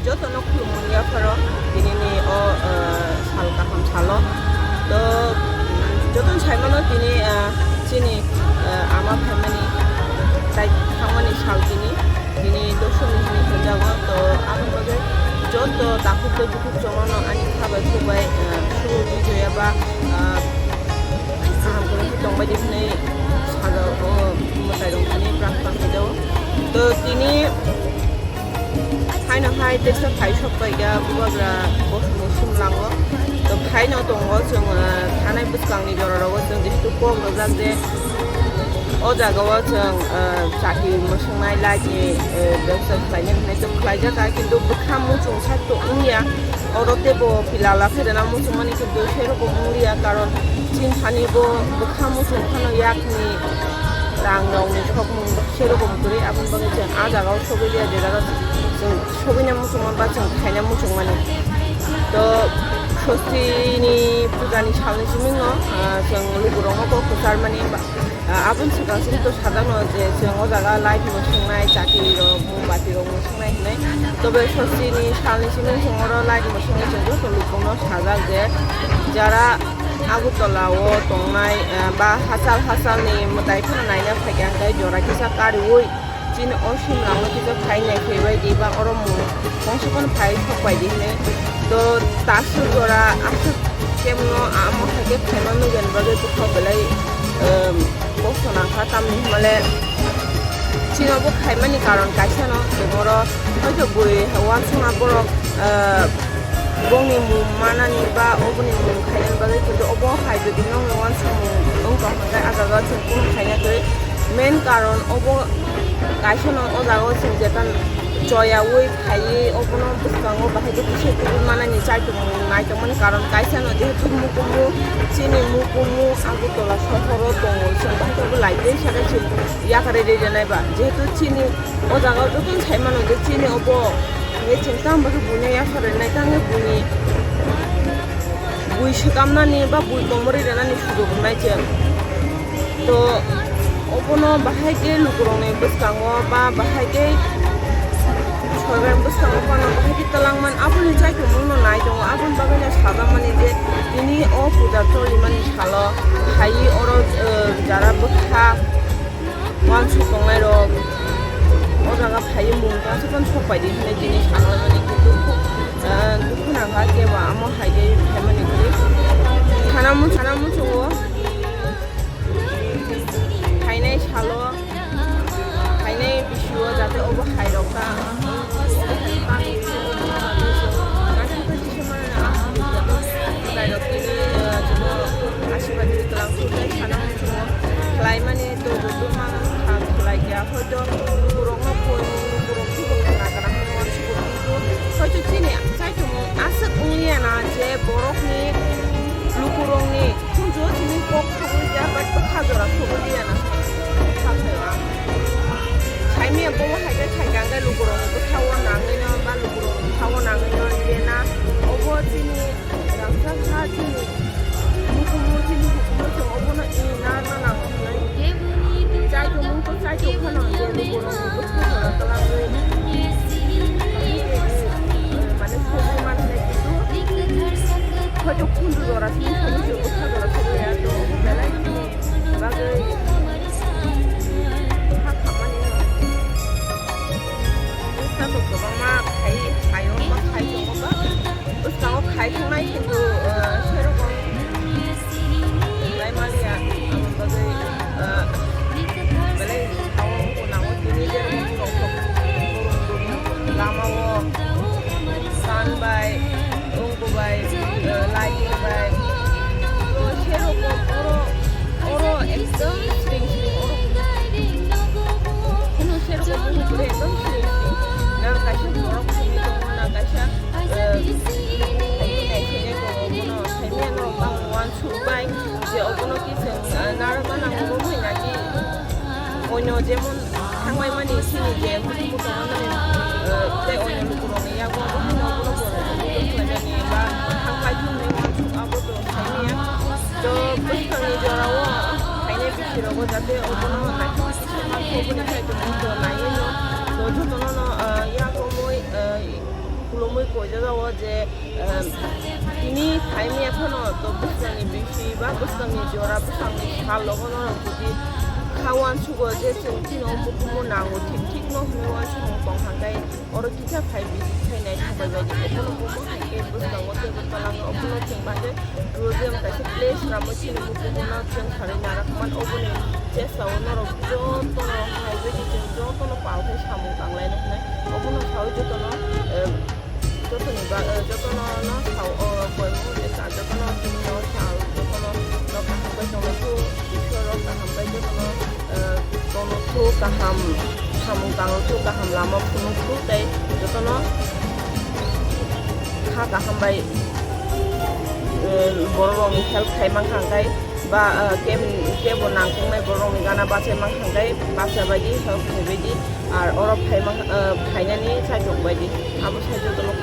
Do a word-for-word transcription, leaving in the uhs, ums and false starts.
Jotono khulumung yapharo tinini o, ah, sal kaham salo. To jotono saimano tini, ah, chini, ah, ama phaimani tai thangmani sal tini, tini doshami hinwi hwnjago. To aboni bagwi joto takhuk tei bukhuk chongmano ani kha bai khuk bai, ah, Suhu Bijoya ba, ah, kaham kwrwngkhe tongbaidi hwnwi sajao, o mwtairok thani prak prak khaijao. To tini Haino hai teisa phai sok paikha bubagra bosongni sumlango. To phaino tongo chwng, ah, thanai bwskangni jora rogo chwng jehetu kok rwjak je o jaga o chwng, ah, chakri mwswngnai light ni, eh, bebsa khlainai hinwi to khlaijak kha, kintu bwkha muchung sak to wngya. Oro teibo pilala khe rwna muchungmani kintu serokom wngya, karon chini thani bo bwkha muchung phano yakni rang rokni sokmung serokom kwrwi, aboni bagwi chwng ah jaga o sogwi liya, je jaga chwng sogwina muchungma ba chwng khaina muchungmani. To Sostini pujani salni simi no, ah, chwng lukurokno kok kwcharmani ba, ah, aboni swkang simi to sajakno je chwng o jaga light mwswngnai, chakri rok, mombati rok mwswngnai hinwi. Tobe Sostini salni simi chwng oro light mwswngwi chwng joto lukurokno sajak je jara Agartala o tongnai, ah, ba hachal hachalni mwtai phano naina phaikha, hwnkhe jora kisa kariui chini o simlangno kisa phai nai phaibai di ba oro mung kongsa phano phai sok bai di hinwi. To tasuk jora aswk kemno amo hai khe phaima nugyan bagwi bwkha belai, um, kosto nangkha, tamni hwnmale chini obo khaimani karon kaisa no, chwng oro hoito bui uansukma borok, ah, bongni mung manani ba oboni mung khainani bagwi, kintu obo hai jodi nokni uansukmung wng tong hwnkhe, ah jaga o chwng kunu khaina kwrwi. Main karon obo kaisa no o jaga o chwng jetan choyaui phaiwi obono bwskango bahai khe kisa tubui manani chaitumung naitongmani karon kaisa no, jehetu mukumu chini mukumu Agartala sohoro tongo, chwng bahai khe bo light tei saka chwng yakarwi rwi rwnai ba, jehetu chini o jaga o jotono sai mano je chini obo hwnkhe chwng tamo khe buino yakarwi rwnai, tamo khe buini bui swkamnani ba bui komorwi rwnani sujok rwnai chwng. To obono bahai khe lukurokni bwskango ba bahai khe sorkar bwskango phano bahai khe twlangman aboni chaitumungno nai tongo. Aboni bagwino sajakmani je tini o puja cholimani salo phaiwi oro, eh, jara bwkha uansuk tongnairok o jaga phaiwi mung tangsa phano sok bai di hinwi tini sajakmani, kintu, eh, dukhu nangkha kebo amo hai khe phaimani kwrwi. Sana mu-, sana muchungo. Phainai salo, phainai bisio jate obo hai rok ta, obo hai rok ta, obo hai rok ta, December ni aswk jate chwrai rok tini, eh, chwngno asirwad rwi twlang thung tei sana muchungo khlai mani to bo buma kha khlai ya, hoito borokno poi borok khe bo khna kana hwnwi uansukgo, kintu hoito chini chaitumung aswk wng liya na je borokni lukurokni Khunju chini kok thogwi ya, bai bwkha jora thogwi ya na. Saimaya bomo hai khe khai kang khe lukurokni bwkha-o nangwi no, ba lukurokni bwkha-o nangwi no je na. Obo chini rangchak kha, chini mukumu, chini hukumu chwng obono ina na nango hinwi. Chaitumung to chaitung phano je lukurokni bwkha jora twlangwi mane thogwi man hinwi, kintu hoito khunju jora chini thogwi chwng bwkha jora thogwi ya, to obo belai bagwi ha khamani no. Bwskango kwbangma khai, khaio, ma khai tongo ba. Bwskango khai thwngnai, kintu, ah, serokom lai maliya. Aboni bagwi, ah, belai sao nango tini je rok lama o san bai, Bai, eh, light bai. To serokom oro, oro ekdom sring sring oro. Kuno serokom buhuk ekdom sring sring. Nang kaisa borok simi tongo, nang kaisa, eh, saimanya tongo, bono saimanya norok bang uansuk bai je obono kisa, eh, narwkna nango, bo hai naki. Onyo jemon thangbai mani chini je muchung muchung mani, eh, tei onyo lukurokni yago abo haino abono bo khlaimani ba thangbai thangbai uansuk abo to saimanya. To bwskangni jorao phainai bisirogo jate obono naithok kisa ma koboni khai tongmani to naiwi no. To jotono no, eh, yakomwi, eh, Jora o je, em, tini phaimya phano to bwskanni bisi ba bwskanni jora, bwskanni sal logo norok jodi kha uansugo je chwng chini o mukumu nango, thik thik no hwnwi uansukmung tong kha, hwnkhe oro kisa phai bisi khainai thangbai bai di. Obono bumo hai khe bwskango teibo twlango, obono chwng bahai khe tourism kaisa place ramwi chini mukumu no chwng sarwi narak man, oboni chesao norok jotono hai bai di, chwng jotono pal khe samung tanglaina hwnwi. Obono saui jotono, em, Jotoni ba, eh, jotono no sao, o, koimung je ta jotono tini no sao, jotono no kaham bai tongthok, Iswar rok kaham bai jotono, eh, tongthok, kaham samung tangthok, kaham lama phunukthok tei jotono kha kaham bai, eh, borok rokni help khai mankha hwnkhe ba, eh, kebo, kebo nangkuknai borok rokni gana bachai mankha hwnkhe bacha bai di, help khai bai di, ar oro phai man, eh, phainani chaitok bai di, abo sai jotono